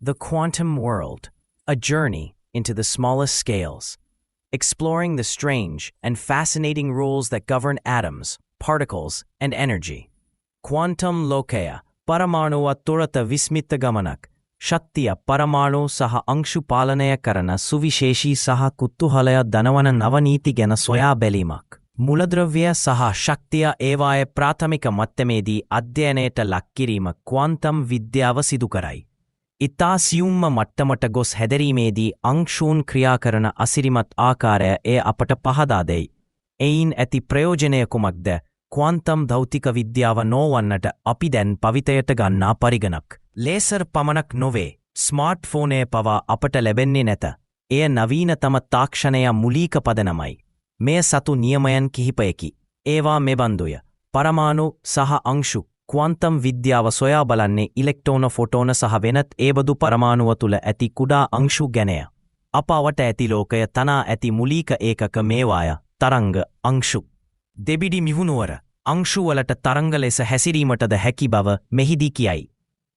The Quantum World, A Journey into the Smallest Scales, exploring the strange and fascinating rules that govern atoms, particles, and energy. Quantum ලෝකය, පරමාණුව තුළට විස්මිත ගමනක්. ශක්තිය, පරමාණු සහ අංශු පාලනය කරන සුවිශේෂී සහ කුතුහලය දනවන නව නීති ගැන සොයා බැලීමක්. මූලද්‍රව්‍ය සහ ශක්තිය ඒවායේ ප්‍රාථමික මට්ටමේදී අධ්‍යයනයට ලක් කිරීම ක්වොන්ටම් විද්‍යාව සිදු කරයි. ඉතා සියුම්ම මට්ටමට ගොස් හැදරීමේදී අංශූන් ක්‍රියා කරන අසිරිමත් ආකාරය එය අපට පහදා දෙයි. එයින් ඇති ප්‍රයෝජනය කුමක්ද? ක්වොන්ටම් භෞතික විද්‍යාව නොවන්නට අපි දැන් භාවිතයට ගන්නා පරිගණක්, ලේසර් පමණක් නොවේ, ස්මාර්ට් ෆෝනය පවා අපට ලැබෙන්නේ නැත. එය නවීනතම තාක්ෂණය මූලික පදනමයි. මෙය සතු නියමයන් කිහිපයකි. ඒවා මෙබඳුය. පරමාණු සහ අංශු. ක්වොන්ටම් විද්‍යාව සොයා බලන්නේ ඉලෙක්ට්‍රෝන, ෆොටෝන සහ වෙනත් ඒබඳු පරමාණුව තුළ ඇති කුඩා අංශු ගැනය. අප අවට ඇති ලෝකය තනා ඇති මූලික ඒකක මේවාය, තරංග, අංශු. දෙබිඩි මුහුණුවර අංශුවලට තරංග ලෙස හැසිරීමටද හැකි බව මෙහිදී කියයි.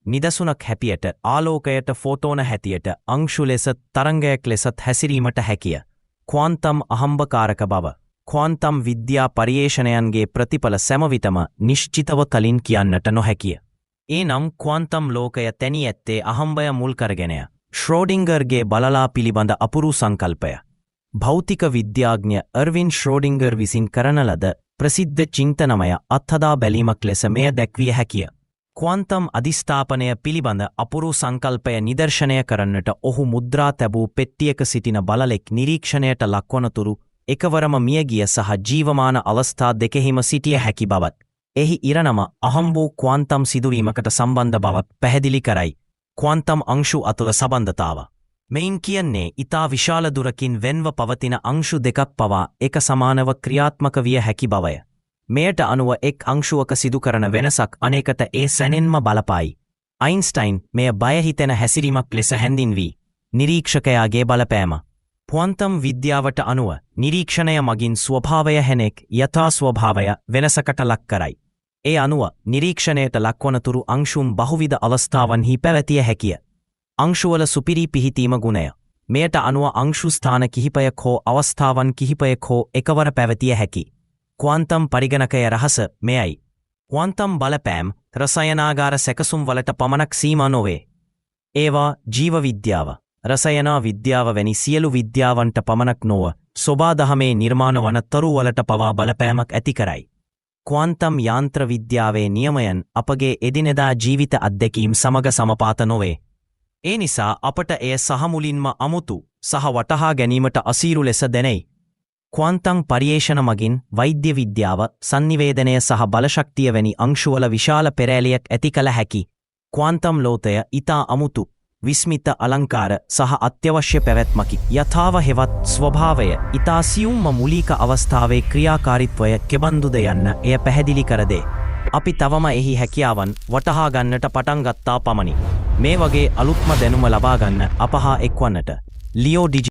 නිදසුනක් හැටියට ආලෝකයට ෆෝටෝන හැටියට අංශු ලෙස තරංගයක් ලෙසත් හැසිරීමට හැකිය. ක්වොන්ටම් අහම්බකාරක බව. ක්වොන්ටම් විද්‍යා පර්යේෂණයන්ගේ ප්‍රතිඵල සැමවිටම නිශ්චිතව කලින් කියන්නට නොහැකිය. ඒ නම් ක්වොන්ටම් ලෝකය තැනී ඇත්තේ අහම්බය මුල් කරගෙනය. ශ්‍රෝඩිංගර්ගේ බළලා පිළිබඳ අපුරු සංකල්පය. භෞතික විද්‍යාඥ අර්වින් ශ්‍රෝඩිංගර් විසින් කරන ලද ප්‍රසිද්ධ චින්තනමය අත්හදා බැලීමක් ලෙස මෙය දැක්විය හැකිය. ක්වොන්ටම් අධිස්ථාපනය පිළිබඳ අපුරු සංකල්පය නිදර්ශනය කරන්නට ඔහු මුද්‍රා තැබූ පෙට්ටියක සිටින බළලෙක් නිරීක්ෂණයට ලක්වනතුරු එකවරම මියගිය සහ ජීවමාන අවස්ථා දෙකෙහිම සිටිය හැකි බවත්, එහි ඉරණම අහම් වූ ක්වොන්ටම් සිදුවීමකට සම්බන්ධ බවත් පැහැදිලි කරයි. ක්වොන්ටම් අංශු අතර සම්බන්ධතාව. මෙයින් කියන්නේ ඉතා විශාල දුරකින් වෙන්ව පවතින අංශු දෙකක් පවා එක සමානව ක්‍රියාත්මක විය හැකි බවය. මෙයට අනුව එක් අංශුවක සිදු කරන වෙනසක් අනෙකට ඒ සැනෙන්ම බලපායි. අයින්ස්ටයින් මෙය බය හිතෙන හැසිරීමක් ලෙස හැඳින්වී. නිරීක්ෂකයාගේ බලපෑම. ක්වොන්ටම් විද්‍යාවට අනුව නිරීක්ෂණය මගින් ස්වභාවය හෙනෙක් යථා ස්වභාවය වෙනසකට ලක් කරයි. ඒ අනුව නිරීක්ෂණයට ලක්වනතුරු අංශුන් බහුවිධ අවස්ථාවන්හි පැවතිය හැකිය. අංශුවල සුපිරි පිහිටීම ගුණය. මෙයට අනුව අංශු ස්ථාන කිහිපයක් හෝ අවස්ථාවන් කිහිපයක් හෝ එකවර පැවතිය හැකි. ක්වොන්ටම් පරිගණකය රහස මෙයයි. ක්වොන්ටම් බලපෑම් රසායනාගාර සැකසුම් වලට පමණක් සීමා නොවේ. ඒවා ජීව විද්‍යාව, රසායන විද්‍යාව වැනි සියලු විද්‍යාවන්ට පමණක් නොව සොබාදහමේ නිර්මාණ වන තරු වලට පවා බලපෑමක් ඇති කරයි. ක්වොන්ටම් යාන්ත්‍ර විද්‍යාවේ නියමයන් අපගේ එදිනෙදා ජීවිත අත්දැකීම් සමග සමපාත නොවේ. ඒ නිසා අපට එය සහමුලින්ම අමුතු සහ වටහා ගැනීමට අසීරු ලෙස දැනෙයි. ක්වොන්ටම් පර්යේෂණ මගින් වෛද්‍ය විද්‍යාව, සන්නිවේදනය සහ බලශක්තිය වැනි අංශුවල විශාල පෙරැලියක් ඇති කළ හැකි. ක්වොන්ටම් ලෝකය ඉතා අමුතු, විස්මිත, අලංකාර සහ අත්‍යවශ්‍ය පැවැත්මකි. යථාව හෙවත් ස්වභාවය ඉතා සියුම්ම මූලික අවස්ථාවේ ක්‍රියාකාරීත්වය කෙබඳුද යන්න එය පැහැදිලි කර දේ. අපි තවම එහි හැකියාවන් වටහා ගන්නට පටන් ගත්තා පමණි. මේ වගේ අලුත්ම දැනුම ලබා ගන්න අප හා එක්වන්නට ලියෝ ඩිජි